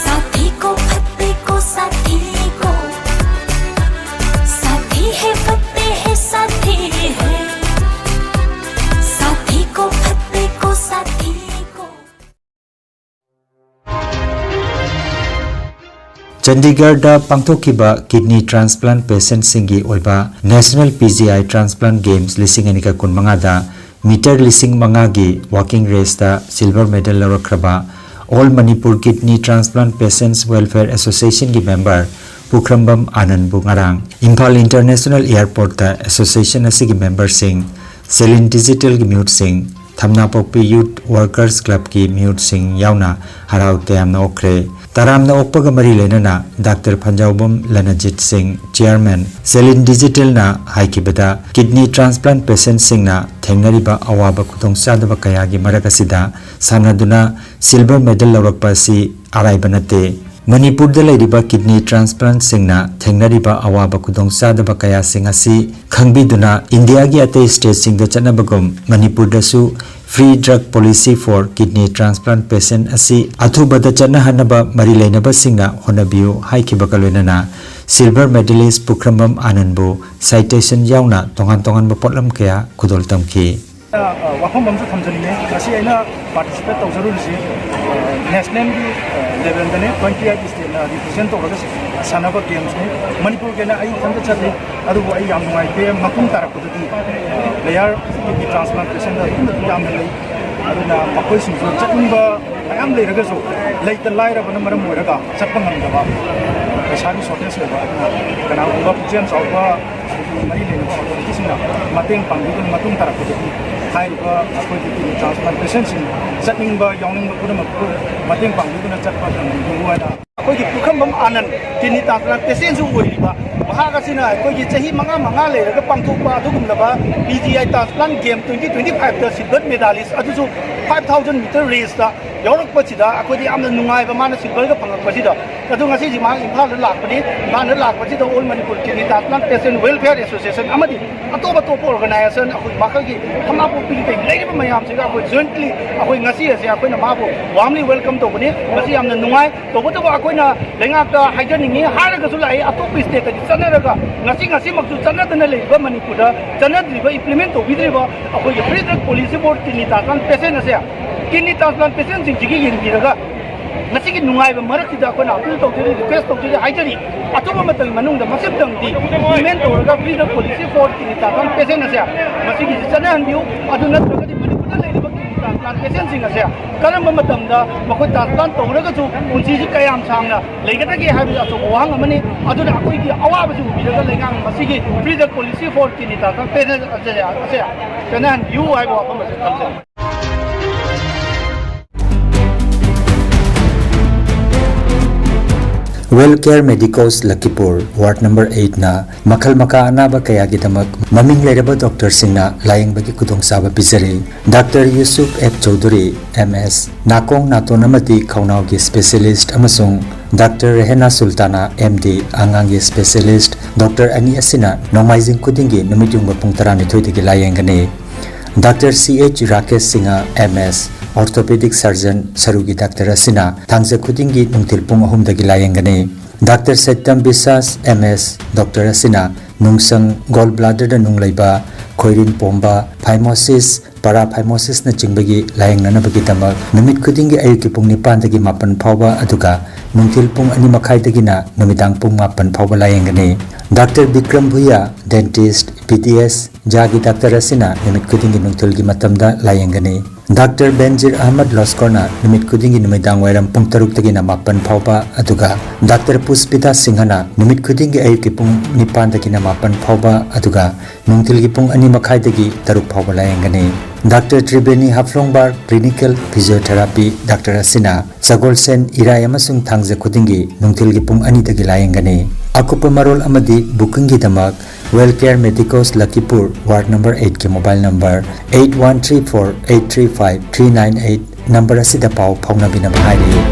साथी को फतेह को साथी को, साथी है फतेह साथी है, साथी को फतेह को साथी को। ꯆꯟꯗꯤꯒꯔꯗ ꯄꯥꯡꯊꯣꯛꯈꯤꯕ kidney transplant patientꯁꯤꯡꯒꯤ ꯑꯣꯏꯕ National P G I Transplant Games ꯂꯤꯁꯤꯡ ꯑꯅꯤꯒ ꯀꯨꯟꯃꯉꯥꯗ meter ꯂꯤꯁꯤꯡ ꯃꯉꯥꯒꯤ walking raceꯇ silver medal ꯂꯧꯔꯛꯈ꯭ꯔꯕ All Manipur Kidney Transplant Patients Welfare Associationꯒꯤ member ꯄꯨꯈ꯭ꯔꯝꯕꯝ ꯑꯥꯅꯟꯕꯨ ꯉꯔꯥꯡ ꯏꯝꯐꯥꯜ International Airportꯇ association ꯑꯁꯤꯒꯤ memberꯁꯤꯡ, ꯁꯦꯂꯤꯟ ꯗꯤꯖꯤꯇꯦꯜꯒꯤ ꯃꯤꯍꯨꯠꯁꯤꯡ, ꯊꯝꯅꯥꯄꯣꯛꯄꯤ Youth Workers Clubꯀꯤ ꯃꯤꯍꯨꯠꯁꯤꯡ ꯌꯥꯎꯅ ꯍꯔꯥꯎ ꯇꯌꯥꯝꯅ ꯑꯣꯛꯈ꯭ꯔꯦ꯫ ꯇꯔꯥꯝꯅ ꯑꯣꯛꯄꯒ ꯃꯔꯤ ꯂꯩꯅꯅ ꯗꯥꯛꯇꯔ ꯐꯟꯖꯥꯎꯕꯝ ꯂꯅꯖꯤꯠ ꯁꯤꯡ, chairman, ꯁꯦꯂꯤꯟ ꯗꯤꯖꯤꯇꯦꯜꯅ ꯍꯥꯏꯈꯤꯕꯗ, kidney transplant patientꯁꯤꯡꯅ ꯊꯦꯡꯅꯔꯤꯕ ꯑꯋꯥꯕ ꯈꯨꯗꯣꯡꯆꯥꯗꯕ ꯀꯌꯥꯒꯤ ꯃꯔꯛ ꯑꯁꯤꯗ ꯁꯥꯟꯅꯗꯨꯅ silver medal ꯂꯧꯔꯛꯄ ꯑꯁꯤ ꯑꯔꯥꯏꯕ ꯅꯠꯇꯦ꯫ ꯃꯅꯤꯄꯨꯔꯗ ꯂꯩꯔꯤꯕ ꯀꯤꯗꯅꯤ ꯇ꯭ꯔꯥꯟꯁꯄ꯭ꯂꯥꯟꯠꯁꯤꯡꯅ ꯊꯦꯡꯅꯔꯤꯕ ꯑꯋꯥꯕ ꯈꯨꯗꯣꯡꯆꯥꯗꯕ ꯀꯌꯥꯁꯤꯡ ꯑꯁꯤ ꯈꯪꯕꯤꯗꯨꯅ, ꯏꯟꯗꯤꯌꯥꯒꯤ ꯑꯇꯩ ꯁ꯭ꯇꯦꯠꯁꯤꯡꯗ ꯆꯠꯅꯕꯒꯨꯝ ꯃꯅꯤꯄꯨꯔꯗꯁꯨ Free Drug Policy for Kidney Transplant Patient ꯑꯁꯤ ꯑꯊꯨꯕꯗ ꯆꯠꯅꯍꯟꯅꯕ ꯃꯔꯤ ꯂꯩꯅꯕꯁꯤꯡꯅ ꯍꯣꯠꯅꯕꯤꯌꯨ ꯍꯥꯏꯈꯤꯕꯒ ꯂꯣꯏꯅꯅ, ꯁꯤꯜꯚꯔ ꯃꯦꯗꯥꯂꯤꯁ꯭ꯠ ꯄꯨꯈ꯭ꯔꯝꯕꯝ ꯑꯥꯅꯟꯕꯨ ꯁꯥꯏꯇꯦꯁꯟ ꯌꯥꯎꯅ ꯇꯣꯉꯥꯟ ꯇꯣꯉꯥꯟꯕ ꯄꯣꯠꯂꯝ ꯀꯌꯥ ꯈꯨꯗꯣꯜ ꯇꯝꯈꯤ꯫ ꯑ, ꯋꯥꯐꯝ ꯑꯃꯁꯨ ꯊꯝꯖꯅꯤꯡꯉꯤ꯫ ꯉꯁꯤ ꯑꯩꯅ ꯄꯥꯔꯇꯤꯁꯤꯄꯦꯠ ꯇꯧꯖꯔꯨꯔꯤꯁꯤ, ꯑ, ꯅꯦꯁꯅꯦꯜꯒꯤ, ꯑ, ꯂꯦꯚꯦꯜꯗꯅꯦ, ꯇ꯭ꯋꯦꯟꯇꯤ ꯑꯩꯠ ꯁ꯭ꯇꯦꯠꯅ ꯔꯤꯄ꯭ꯔꯖꯦꯟ ꯇꯧꯔꯒ ꯁꯥꯟꯅꯕ ꯒꯦꯝꯁꯅꯤ꯫ ꯃꯅꯤꯄꯨꯔꯒꯤ ꯑꯣꯏꯅ ꯑꯩ ꯏꯊꯟꯇ ꯆꯠꯂꯤ, ꯑꯗꯨꯕꯨ ꯑꯩ ꯌꯥꯝ ꯅꯨꯡꯉꯥꯏꯇꯦ꯫ ꯃꯇꯨꯡ ꯇꯥꯔꯛꯄꯗꯗꯤ ꯄ꯭ꯂꯦꯌꯔ ꯀꯤꯗꯅꯤ ꯇ꯭ꯔꯥꯟꯁꯄ꯭ꯂꯥꯟꯇꯦꯁꯟꯗ ꯑꯗꯨꯛꯀꯤ ꯃꯇꯤꯛ ꯌꯥꯝꯅ ꯂꯩ꯫ ꯑꯗꯨꯅ ꯃꯈꯣꯏꯁꯤꯡꯁꯨ ꯆꯠꯅꯤꯡꯕ ꯃꯌꯥꯝ ꯂꯩꯔꯒꯁꯨ ꯂꯩꯇ ꯂꯥꯏꯔꯕꯅ ꯃꯔꯝ ꯑꯣꯏꯔꯒ ꯆꯠꯄ ꯉꯝꯗꯕ, ꯄꯩꯁꯥꯒꯤ ꯁꯣꯔꯇꯦꯖ ꯑꯣꯏꯕ꯫ ꯑꯗꯨꯅ ꯀꯅꯥꯒꯨꯝꯕ ꯄꯨꯛꯆꯦꯜ ꯆꯥꯎꯕ ꯃꯔꯤ ꯂꯩꯅꯕ ꯑꯣꯊꯣꯔꯤꯇꯤꯁꯤꯡꯅ ꯃꯇꯦꯡ ꯄꯥꯡꯕꯤꯗꯨꯅ ꯃꯇꯨꯡ ꯇꯥꯔꯛꯄꯗꯗꯤ ꯍꯥꯏꯔꯤꯕ ꯑꯩꯈꯣꯏꯒꯤ ꯀꯤꯗꯅꯤ ꯇ꯭ꯔꯥꯟꯁꯄ꯭ꯂꯥꯟꯇꯦꯁꯟꯁꯤꯡ ꯆꯠꯅꯤꯡꯕ ꯌꯥꯎꯅꯤꯡꯕ ꯄꯨꯝꯅꯃꯛꯄꯨ ꯃꯇꯦꯡ ꯄꯥꯡꯕꯤꯗꯨꯅ ꯆꯠꯄ ꯉꯝꯕꯤꯌꯨ ꯍꯥꯏꯅ꯫ ꯑꯩꯈꯣꯏꯒꯤ ꯄꯨꯈ꯭ꯔꯝꯕꯝ ꯑꯥꯅꯟ ꯀꯤꯗꯅꯤ ꯇ꯭ꯔꯥꯟꯁꯄ꯭ꯂꯥꯟꯇꯦꯁꯟꯁꯨ ꯑꯣꯏꯔꯤꯕ ꯃꯍꯥꯛ ꯑꯁꯤꯅ ꯑꯩꯈꯣꯏꯒꯤ ꯆꯍꯤ ꯃꯉꯥ ꯃꯉꯥ ꯂꯩꯔꯒ ꯄꯥꯡꯊꯣꯛꯄ ꯑꯗꯨꯒꯨꯝꯂꯕ ꯄꯤ ꯖꯤ ꯑꯥꯏ ꯇ꯭ꯔꯥꯟꯁꯄ꯭ꯂꯥꯟꯠ ꯒꯦꯝ ꯇ꯭ꯋꯦꯟꯇꯤ ꯇ꯭ꯋꯦꯟꯇꯤ ꯐꯥꯏꯚꯇ ꯁꯤꯜꯚꯔ ꯃꯦꯗꯥꯂꯤꯁ꯭ꯠ ꯑꯗꯨꯁꯨ ꯐꯥꯏꯚ ꯊꯥꯎꯖꯟ ꯃꯤꯇꯔ ꯔꯦꯁꯇ ꯌꯥꯎꯔꯛꯄꯁꯤꯗ ꯑꯩꯈꯣꯏꯗꯤ ꯌꯥꯝꯅ ꯅꯨꯡꯉꯥꯏꯕ ꯃꯥꯅ ꯁꯤꯜꯚꯔꯒ ꯐꯪꯉꯛꯄꯁꯤꯗ꯫ ꯑꯗꯣ ꯉꯁꯤꯁꯤ ꯃꯍꯥꯛ ꯏꯝꯐꯥꯜꯗ ꯂꯥꯛꯄꯅꯤ꯫ ꯏꯝꯐꯥꯜꯗ ꯂꯥꯛꯄꯁꯤꯗ all Manipur kidney transplantation welfare association ꯑꯃꯗꯤ ꯑꯇꯣꯞ ꯑꯇꯣꯞꯄ ꯑꯣꯔꯒꯅꯥꯏꯖꯦꯁꯟ ꯑꯩꯈꯣꯏ ꯃꯈꯜꯒꯤ ꯈꯝꯕꯥꯡꯄꯣꯛꯄꯤꯒꯤ ꯀꯩ ꯂꯩꯔꯤꯕ ꯃꯌꯥꯝꯁꯤꯒ ꯑꯩꯈꯣꯏ ꯖꯣꯏꯟꯠꯂꯤ ꯑꯩꯈꯣꯏ ꯉꯁꯤ ꯑꯁꯦ ꯑꯩꯈꯣꯏꯅ ꯃꯥꯕꯨ ꯋꯥꯔꯝꯂꯤ ꯋꯦꯜꯀꯝ ꯇꯧꯕꯅꯤ꯫ ꯃꯁꯤ ꯌꯥꯝꯅ ꯅꯨꯡꯉꯥꯏ꯫ ꯇꯧꯕꯇꯕꯨ ꯑꯩꯈꯣꯏꯅ ꯂꯩꯉꯥꯛꯇ ꯍꯥꯏꯖꯅꯤꯡꯉꯤ, ꯍꯥꯏꯔꯒꯁꯨ ꯂꯥꯛꯏ, ꯑꯇꯣꯞꯄ ꯁ꯭ꯇꯦꯠꯇꯗꯤ ꯆꯠꯅꯔꯒ ꯉꯁꯤ ꯉꯁꯤꯃꯛꯁꯨ ꯆꯠꯅꯗꯅ ꯂꯩꯔꯤꯕ ꯃꯅꯤꯄꯨꯔꯗ ꯆꯠꯅꯗ꯭ꯔꯤꯕ, ꯏꯝꯄ꯭ꯂꯤꯃꯦꯟ ꯇꯧꯕꯤꯗ꯭ꯔꯤꯕ ꯑꯩꯈꯣꯏꯒꯤ Free Drug Policy for Kidney Transplant Patient ꯑꯁꯦ ꯀꯤꯗꯅꯤ ꯇ꯭ꯔꯥꯟꯁꯄ꯭ꯂꯥꯟ ꯄꯦꯁꯦꯟꯁꯤꯡꯁꯤꯒꯤ ꯌꯦꯡꯕꯤꯔꯒ ꯉꯁꯤꯒꯤ ꯅꯨꯡꯉꯥꯏꯕ ꯃꯔꯛꯁꯤꯗ ꯑꯩꯈꯣꯏꯅ ꯑꯄꯤꯜ ꯇꯧꯖꯔꯤ, ꯔꯤꯀ꯭ꯋꯦꯁ ꯇꯧꯖꯔꯤ, ꯍꯥꯏꯖꯔꯤ꯫ ꯑꯊꯨꯕ ꯃꯇꯝꯒꯤ ꯃꯅꯨꯡꯗ ꯃꯁꯤꯝꯇꯪꯗꯤ ꯏꯝꯄ꯭ꯂꯤꯃꯦꯟ ꯇꯧꯔꯒ Free Drug Policy for Kidney Transplant Patient ꯑꯁꯦ ꯃꯁꯤꯒꯤꯁꯤ ꯆꯠꯅꯍꯟꯕꯤꯌꯨ꯫ ꯑꯗꯨ ꯅꯠꯇ꯭ꯔꯒꯗꯤ ꯃꯅꯤꯄꯨꯔꯗ ꯂꯩꯔꯤꯕ ꯀꯤꯗꯅꯤ ꯇ꯭ꯔꯥꯟꯁꯄ꯭ꯂꯥꯟꯇꯦꯁꯟꯁꯤꯡ ꯑꯁꯦ ꯀꯔꯝꯕ ꯃꯇꯝꯗ ꯃꯈꯣꯏ ꯇ꯭ꯔꯥꯟꯁꯄ꯭ꯂꯥꯟ ꯇꯧꯔꯒꯁꯨ ꯄꯨꯟꯁꯤꯁꯤ ꯀꯌꯥꯝ ꯁꯥꯡꯅ ꯂꯩꯒꯗꯒꯦ ꯍꯥꯏꯕꯁꯤ ꯑꯆꯧꯕ ꯋꯥꯍꯪ ꯑꯃꯅꯤ꯫ ꯑꯗꯨꯅ ꯑꯩꯈꯣꯏꯒꯤ ꯑꯋꯥꯕꯁꯤ ꯎꯕꯤꯔꯒ ꯂꯩꯉꯥꯛꯅ ꯃꯁꯤꯒꯤ Free Drug Policy for Kidney Transplant Patient ꯑꯁꯦ, ꯑꯁꯦ ꯆꯠꯅꯍꯟꯕꯤꯌꯨ ꯍꯥꯏꯕ ꯋꯥꯐꯝ ꯑꯁꯤ ꯊꯝꯖꯔꯤ꯫ Well Care Medicos Lakhipur, Ward Number Eightꯅ ꯃꯈꯜ ꯃꯈꯥ ꯑꯅꯥꯕ ꯀꯌꯥꯒꯤꯗꯃꯛ ꯃꯃꯤꯡ ꯂꯩꯔꯕ ꯗꯣꯛꯇꯔꯁꯤꯡꯅ ꯂꯥꯌꯦꯡꯕꯒꯤ ꯈꯨꯗꯣꯡꯆꯥꯕ ꯄꯤꯖꯔꯤ꯫ Doctor Yusuf F Chaudhuri, M ꯑꯦꯁ, ꯅꯥꯀꯣꯡ ꯅꯥꯇꯣꯟ ꯑꯃꯗꯤ ꯈꯧꯅꯥꯎꯒꯤ ꯁ꯭ꯄꯦꯁꯤꯌꯦꯂꯤꯁ꯭ꯠ ꯑꯃꯁꯨꯡ ꯗꯥꯛꯇꯔ ꯔꯦꯍꯦꯅꯥ ꯁꯨꯜꯇꯥꯅꯥ, ꯑꯦꯝ ꯗꯤ, ꯑꯉꯥꯡꯒꯤ specialist ꯗꯣꯛꯇꯔ ꯑꯅꯤ ꯑꯁꯤꯅ ꯅꯣꯡꯃꯥꯏꯖꯤꯡ ꯈꯨꯗꯤꯡꯒꯤ ꯅꯨꯃꯤꯠ ꯌꯨꯡꯕ ꯄꯨꯡ ꯇꯔꯥꯅꯤꯊꯣꯏꯗꯒꯤ ꯂꯥꯌꯦꯡꯒꯅꯤ꯫ ꯗꯥꯛꯇꯔ ꯁꯤ ꯑꯩꯆ ꯔꯥꯀꯦꯁ ꯁꯤꯡꯍ, ꯑꯦꯝ ꯑꯦꯁ, orthopedic surgeon, ꯁꯔꯨꯒꯤ ꯗꯥꯛꯇꯔ ꯑꯁꯤꯅ ꯊꯥꯡꯖ ꯈꯨꯗꯤꯡꯒꯤ ꯅꯨꯡꯊꯤꯜ ꯄꯨꯡ ꯑꯍꯨꯝꯗꯒꯤ ꯂꯥꯌꯦꯡꯒꯅꯤ꯫ ꯗꯥꯛꯇꯔ ꯁꯠꯌꯝ ꯕꯤꯁꯥꯁ, ꯑꯦꯝ ꯑꯦꯁ, ꯗꯣꯛꯇꯔ ꯑꯁꯤꯅ ꯅꯨꯡꯁꯪ, gall bladderꯗ ꯅꯨꯡ ꯂꯩꯕ, ꯈꯣꯏꯔꯤꯟ ꯄꯣꯝꯕ, phimosis, paraphimosisꯅꯆꯤꯡꯕꯒꯤ ꯂꯥꯌꯦꯡꯅꯅꯕꯒꯤꯗꯃꯛ ꯅꯨꯃꯤꯠ ꯈꯨꯗꯤꯡꯒꯤ ꯑꯌꯨꯛꯀꯤ ꯄꯨꯡ ꯅꯤꯄꯥꯟꯗꯒꯤ ꯃꯥꯄꯟ ꯐꯥꯎꯕ, ꯑꯗꯨꯒ ꯅꯨꯡꯊꯤꯜ ꯄꯨꯡ ꯑꯅꯤ ꯃꯈꯥꯏꯗꯒꯤꯅ ꯅꯨꯃꯤꯗꯥꯡ ꯄꯨꯡ ꯃꯥꯄꯟ ꯐꯥꯎꯕ ꯂꯥꯌꯦꯡꯒꯅꯤ꯫ ꯗꯥꯛꯇꯔ ꯕꯤꯀ꯭ꯔꯝ ꯚꯨꯌꯥ, dentist, ꯄꯤ ꯗꯤ ꯑꯦꯁ, ꯖꯥꯒꯤ ꯗꯥꯛꯇꯔ ꯑꯁꯤꯅ ꯅꯨꯃꯤꯠ ꯈꯨꯗꯤꯡꯒꯤ ꯅꯨꯡꯊꯤꯜꯒꯤ ꯃꯇꯝꯗ ꯂꯥꯌꯦꯡꯒꯅꯤ꯫ ꯗꯥꯛꯇꯔ ꯕꯦꯟꯖꯤꯔ ꯑꯍꯃꯗ ꯂꯣꯁꯀꯣꯔꯅ ꯅꯨꯃꯤꯠ ꯈꯨꯗꯤꯡꯒꯤ ꯅꯨꯃꯤꯗꯥꯡ ꯋꯥꯏꯔꯝ ꯄꯨꯡ ꯇꯔꯨꯛꯇꯒꯤꯅ ꯃꯥꯄꯟ ꯐꯥꯎꯕ, ꯑꯗꯨꯒ ꯗꯥꯛꯇꯔ ꯄꯨꯁꯄꯤꯇꯥ ꯁꯤꯡꯍꯅ ꯅꯨꯃꯤꯠ ꯈꯨꯗꯤꯡꯒꯤ ꯑꯌꯨꯛꯀꯤ ꯄꯨꯡ ꯅꯤꯄꯥꯟꯗꯒꯤꯅ ꯃꯥꯄꯟ ꯐꯥꯎꯕ, ꯑꯗꯨꯒ ꯅꯨꯡꯊꯤꯜꯒꯤ ꯄꯨꯡ ꯑꯅꯤ ꯃꯈꯥꯏꯗꯒꯤ ꯇꯔꯨꯛ ꯐꯥꯎꯕ ꯂꯥꯌꯦꯡꯒꯅꯤ꯫ Doctor Triveni ꯍꯥꯐ꯭ꯂꯣꯡꯕꯥꯔ, clinical physiotherapy doctor ꯑꯁꯤꯅ ꯁꯒꯣꯜꯁꯦꯟ, ꯏꯔꯥꯏ ꯑꯃꯁꯨꯡ ꯊꯥꯡꯖ ꯈꯨꯗꯤꯡꯒꯤ ꯅꯨꯡꯊꯤꯜꯒꯤ ꯄꯨꯡ ꯑꯅꯤꯗꯒꯤ ꯂꯥꯌꯦꯡꯒꯅꯤ꯫ ꯑꯀꯨꯞꯄ ꯃꯔꯣꯜ ꯑꯃꯗꯤ bookingꯒꯤꯗꯃꯛ Well Care Medicos ꯂꯈꯤꯄꯨꯔ, ward number eightꯀꯤ mobile number eight one three four eight three five three nine eight number ꯑꯁꯤꯗ ꯄꯥꯎ ꯐꯥꯎꯅꯕꯤꯅꯕ ꯍꯥꯏꯔꯤ꯫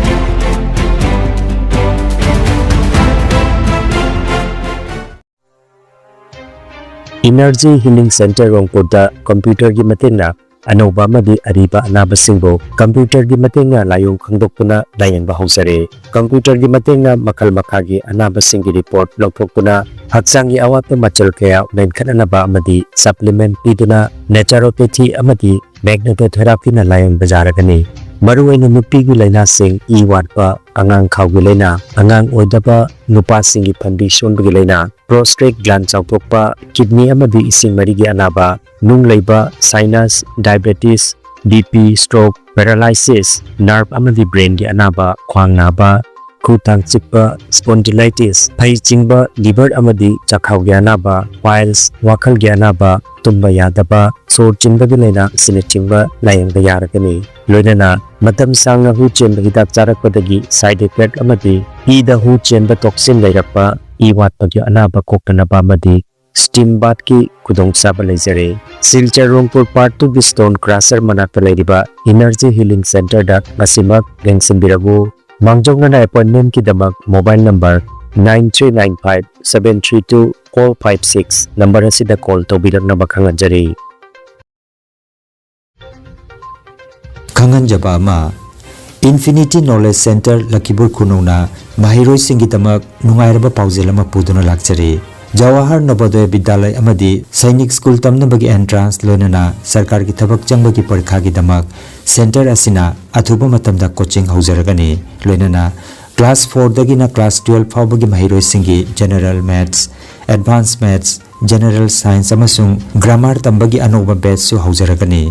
Energy Healing Center ꯔꯣꯡꯄꯨꯔꯗ computerꯒꯤ ꯃꯇꯦꯡꯅ ꯑꯅꯧꯕ ꯑꯃꯗꯤ ꯑꯔꯤꯕ ꯑꯅꯥꯕꯁꯤꯡꯕꯨ computerꯒꯤ ꯃꯇꯦꯡꯅ ꯂꯥꯏꯑꯣꯡ ꯈꯪꯗꯣꯛꯇꯨꯅ ꯂꯥꯌꯦꯡꯕ ꯍꯧꯖꯔꯦ꯫ Computerꯒꯤ ꯃꯇꯦꯡꯅ ꯃꯈꯜ ꯃꯈꯥꯒꯤ ꯑꯅꯥꯕꯁꯤꯡꯒꯤ report ꯂꯧꯊꯣꯛꯇꯨꯅ, ꯍꯛꯆꯥꯡꯒꯤ ꯑꯋꯥꯠꯄ ꯃꯆꯜ ꯀꯌꯥ ꯃꯦꯟꯈꯠꯅꯅꯕ ꯑꯃꯗꯤ supplement ꯄꯤꯗꯨꯅ, naturopathy ꯑꯃꯗꯤ magnetotherapyꯅ ꯂꯥꯌꯦꯡꯕ ꯌꯥꯔꯒꯅꯤ꯫ ꯃꯔꯨꯑꯣꯏꯅ ꯅꯨꯄꯤꯒꯤ ꯂꯥꯏꯅꯥꯁꯤꯡ, ꯏ ꯋꯥꯠꯄ, ꯑꯉꯥꯡ ꯈꯥꯎꯒꯤ ꯂꯥꯏꯅꯥ, ꯑꯉꯥꯡ ꯑꯣꯏꯗꯕ, ꯅꯨꯄꯥꯁꯤꯡꯒꯤ ꯐꯟꯕꯤ ꯁꯣꯟꯕꯒꯤ ꯂꯥꯏꯅꯥ, prostate gland ꯆꯥꯎꯊꯣꯛꯄ, kidney ꯑꯃꯗꯤ ꯏꯁꯤꯡ ꯃꯔꯤꯒꯤ ꯑꯅꯥꯕ, ꯅꯨꯡ ꯂꯩꯕ, sinus, diabetes, BP, stroke, paralysis, nerve ꯑꯃꯗꯤ brainꯒꯤ ꯑꯅꯥꯕ, ꯈ꯭ꯋꯥꯡ ꯅꯥꯕ, ꯈꯨ ꯊꯥꯡ ꯆꯤꯛꯄ, spondylitis, ꯐꯩ ꯆꯤꯡꯕ, liver ꯑꯃꯗꯤ ꯆꯥꯛꯈꯥꯎꯒꯤ ꯑꯅꯥꯕ, piles, ꯋꯥꯈꯜꯒꯤ ꯑꯅꯥꯕ, ꯇꯨꯝꯕ ꯌꯥꯗꯕ, ꯁꯣꯔ ꯆꯤꯟꯕꯒꯤ ꯂꯥꯏꯅꯥ ꯑꯁꯤꯅꯆꯤꯡꯕ ꯂꯥꯌꯦꯡꯕ ꯌꯥꯔꯒꯅꯤ꯫ ꯂꯣꯏꯅꯅ ꯃꯇꯝ ꯁꯥꯡꯅ ꯍꯨ ꯆꯦꯟꯕ ꯍꯤꯗꯥꯛ ꯆꯥꯔꯛꯄꯗꯒꯤ side effect ꯑꯃꯗꯤ ꯏꯗ ꯍꯨ ꯆꯦꯟꯕ toxin ꯂꯩꯔꯛꯄ, ꯏ ꯋꯥꯠꯄꯒꯤ ꯑꯅꯥꯕ ꯀꯣꯛꯅꯅꯕ ꯑꯃꯗꯤ steam bathꯀꯤ ꯈꯨꯗꯣꯡꯆꯥꯕ ꯂꯩꯖꯔꯦ꯫ ꯁꯤꯜꯆꯔ ꯔꯣꯡꯄꯨꯔ part twoꯒꯤ stone crusher ꯃꯅꯥꯛꯇ ꯂꯩꯔꯤꯕ Energy Healing Centerꯗ ꯉꯁꯤꯃꯛ ꯌꯦꯡꯁꯤꯟꯕꯤꯔꯛꯎ꯫ ꯃꯥꯡꯖꯧꯅꯅ ꯑꯦꯄꯣꯏꯟꯃꯦꯟꯠꯀꯤꯗꯃꯛ mobile number nine three nine five seven three two four five six number ꯑꯁꯤꯗ ꯀꯣꯜ ꯇꯧꯕꯤꯔꯛꯅꯕ ꯈꯪꯍꯟꯖꯔꯤ꯫ ꯈꯪꯍꯟꯖꯕ ꯑꯃ, ꯏꯟꯐꯤꯅꯤꯇꯤ ꯅꯣꯂꯦꯖ ꯁꯦꯟꯇꯔ ꯂꯈꯤꯄꯨꯔ ꯈꯨꯅꯧꯅ ꯃꯍꯩꯔꯣꯏꯁꯤꯡꯒꯤꯗꯃꯛ ꯅꯨꯡꯉꯥꯏꯔꯕ ꯄꯥꯎꯖꯦꯜ ꯑꯃ ꯄꯨꯗꯨꯅ ꯂꯥꯛꯆꯔꯤ꯫ ꯖꯋꯥꯍꯔ ꯅꯕꯣꯗꯌ ꯕꯤꯗ꯭ꯌꯥꯂꯌ ꯑꯃꯗꯤ ꯁꯩꯅꯤꯛ ꯁ꯭ꯀꯨꯜ ꯇꯝꯅꯕꯒꯤ ꯑꯦꯟꯇ꯭ꯔꯥꯟꯁ ꯂꯣꯏꯅꯅ ꯁꯔꯀꯥꯔꯒꯤ ꯊꯕꯛ ꯆꯪꯕꯒꯤ ꯄꯔꯤꯈꯥꯒꯤꯗꯃꯛ ꯁꯦꯟꯇꯔ ꯑꯁꯤꯅ ꯑꯊꯨꯕ ꯃꯇꯝꯗ ꯀꯣꯆꯤꯡ ꯍꯧꯖꯔꯒꯅꯤ꯫ ꯂꯣꯏꯅꯅ ꯀ꯭ꯂꯥꯁ ꯐꯣꯔꯗꯒꯤꯅ ꯀ꯭ꯂꯥꯁ ꯇꯨꯌꯦꯜꯐ ꯐꯥꯎꯕꯒꯤ ꯃꯍꯩꯔꯣꯏꯁꯤꯡꯒꯤ general maths, advance maths, general science ꯑꯃꯁꯨꯡ ꯒ꯭ꯔꯥꯃꯥꯔ ꯇꯝꯕꯒꯤ ꯑꯅꯧꯕ ꯕꯦꯆꯁꯨ ꯍꯧꯖꯔꯒꯅꯤ꯫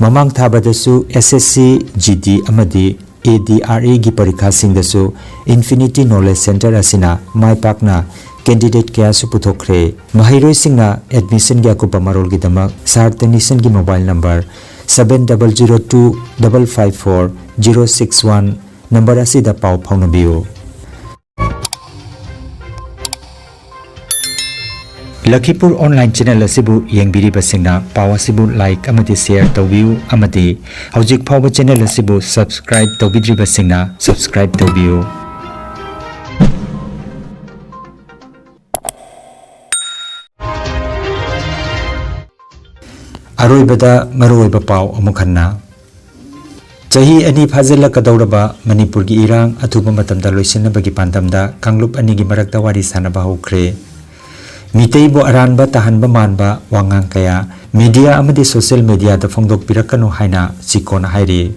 ꯃꯃꯥꯡ ꯊꯥꯕꯗꯁꯨ ꯑꯦꯁ ꯑꯦꯁ ꯁꯤ, ꯖꯤ ꯗꯤ ꯑꯃꯗꯤ ꯑꯦ ꯗꯤ ꯑꯥꯔ ꯏꯒꯤ ꯄꯔꯤꯈꯥꯁꯤꯡꯗꯁꯨ ꯏꯟꯐꯤꯅꯤꯇꯤ ꯅꯣꯂꯦꯖ ꯁꯦꯟꯇꯔ ꯑꯁꯤꯅ ꯃꯥꯏ ꯄꯥꯛꯅ ꯀꯦꯟꯗꯤꯗꯦꯠ ꯀꯌꯥꯁꯨ ꯄꯨꯊꯣꯛꯈ꯭ꯔꯦ꯫ ꯃꯍꯩꯔꯣꯏꯁꯤꯡꯅ ꯑꯦꯗꯃꯤꯁꯟꯒꯤ ꯑꯀꯨꯞꯄ ꯃꯔꯣꯜꯒꯤꯗꯃꯛ ꯁꯥꯔ ꯇꯦꯅꯤꯁꯟꯒꯤ mobile number seven double zero two double five four zero six one number ꯑꯁꯤꯗ ꯄꯥꯎ ꯐꯥꯎꯅꯕꯤꯌꯨ꯫ ꯂꯈꯤꯄꯨꯔ ꯑꯣꯟꯂꯥꯏꯟ ꯆꯦꯅꯦꯜ ꯑꯁꯤꯕꯨ ꯌꯦꯡꯕꯤꯔꯤꯕꯁꯤꯡꯅ ꯄꯥꯎ ꯑꯁꯤꯕꯨ ꯂꯥꯏꯛ ꯑꯃꯗꯤ ꯁꯦꯌꯔ ꯇꯧꯕꯤꯌꯨ ꯑꯃꯗꯤ ꯍꯧꯖꯤꯛ ꯐꯥꯎꯕ ꯆꯦꯅꯦꯜ ꯑꯁꯤꯕꯨ ꯁꯕꯁꯀ꯭ꯔꯥꯏꯕ ꯇꯧꯕꯤꯗ꯭ꯔꯤꯕꯁꯤꯡꯅ ꯁꯕꯁꯀ꯭ꯔꯥꯏꯕ ꯇꯧꯕꯤꯌꯨ꯫ ꯑꯔꯣꯏꯕꯗ ꯃꯔꯨꯑꯣꯏꯕ ꯄꯥꯎ ꯑꯃꯨꯛ ꯍꯟꯅ꯫ ꯆꯍꯤ ꯑꯅꯤ ꯐꯥꯖꯤꯜꯂꯛꯀꯗꯧꯔꯕ ꯃꯅꯤꯄꯨꯔꯒꯤ ꯏꯔꯥꯡ ꯑꯊꯨꯕ ꯃꯇꯝꯗ ꯂꯣꯏꯁꯤꯟꯅꯕꯒꯤ ꯄꯥꯟꯗꯝꯗ ꯀꯥꯡꯂꯨꯞ ꯑꯅꯤꯒꯤ ꯃꯔꯛꯇ ꯋꯥꯔꯤ ꯁꯥꯟꯅꯕ ꯍꯧꯈ꯭ꯔꯦ꯫ ꯃꯤꯇꯩꯕꯨ ꯑꯔꯥꯟꯕ ꯇꯥꯍꯟꯕ ꯃꯥꯟꯕ ꯋꯥꯉꯥꯡ ꯀꯌꯥ ꯃꯤꯗꯤꯌꯥ ꯑꯃꯗꯤ ꯁꯣꯁꯤꯌꯦꯜ ꯃꯤꯗꯤꯌꯥꯗ ꯐꯣꯡꯗꯣꯛꯄꯤꯔꯛꯀꯅꯨ ꯍꯥꯏꯅ ꯆꯤꯀꯣꯅ ꯍꯥꯏꯔꯤ꯫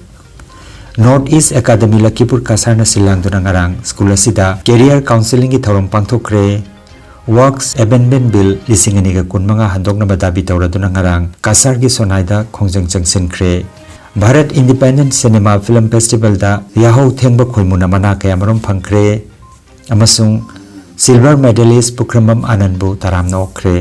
ꯅꯣꯔꯠ ꯏꯁ ꯑꯦꯀꯥꯗꯃꯤ ꯂꯈꯤꯄꯨꯔ ꯀꯁꯥꯔꯅ ꯁꯤꯜ ꯂꯥꯡꯗꯨꯅ ꯉꯔꯥꯡ ꯁ꯭ꯀꯨꯜ ꯑꯁꯤꯗ ꯀꯦꯔꯤꯌꯔ ꯀꯥꯎꯟꯁꯤꯂꯤꯡꯒꯤ ꯊꯧꯔꯝ ꯄꯥꯡꯊꯣꯛꯈ꯭ꯔꯦ꯫ ꯋꯥꯛꯁ ꯑꯦꯕꯦꯟꯃꯦꯟ ꯕꯤꯜ ꯂꯤꯁꯤꯡ ꯑꯅꯤꯒ ꯀꯨꯟꯃꯉꯥ ꯍꯟꯗꯣꯛꯅꯕ ꯗꯥꯕꯤ ꯇꯧꯔꯗꯨꯅ ꯉꯔꯥꯡ ꯀꯁꯥꯔꯒꯤ ꯁꯣꯅꯥꯏꯗ ꯈꯣꯡꯖꯪ ꯆꯪꯁꯤꯟꯈ꯭ꯔꯦ꯫ ꯚꯥꯔꯠ ꯏꯟꯗꯤꯄꯦꯟꯗꯦꯟꯁ ꯁꯤꯅꯦꯃꯥ ꯐꯤꯂꯝ ꯐꯦꯁꯇꯤꯚꯦꯜꯗ ꯌꯥꯍꯧ ꯊꯦꯡꯕ ꯈꯣꯏꯃꯨꯅ ꯃꯅꯥ ꯀꯌꯥꯃꯔꯨꯝ ꯐꯪꯈ꯭ꯔꯦ ꯑꯃꯁꯨꯡ ꯁꯤꯜꯚꯔ ꯃꯦꯗꯥꯂꯤꯁ ꯄꯨꯈ꯭ꯔꯝꯕꯝ ꯑꯥꯅꯟꯕꯨ ꯇꯔꯥꯝꯅ ꯑꯣꯛꯈ꯭ꯔꯦ꯫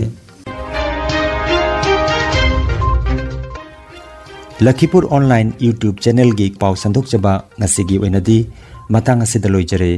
ꯂꯈꯤꯄꯨꯔ ꯑꯣꯟꯂꯥꯏꯟ YouTube ꯆꯦꯅꯦꯜꯒꯤ ꯄꯥꯎ ꯁꯟꯗꯣꯛꯆꯕ ꯉꯁꯤꯒꯤ ꯑꯣꯏꯅꯗꯤ ꯃꯇꯥꯡ ꯑꯁꯤꯗ ꯂꯣꯏꯖꯔꯦ꯫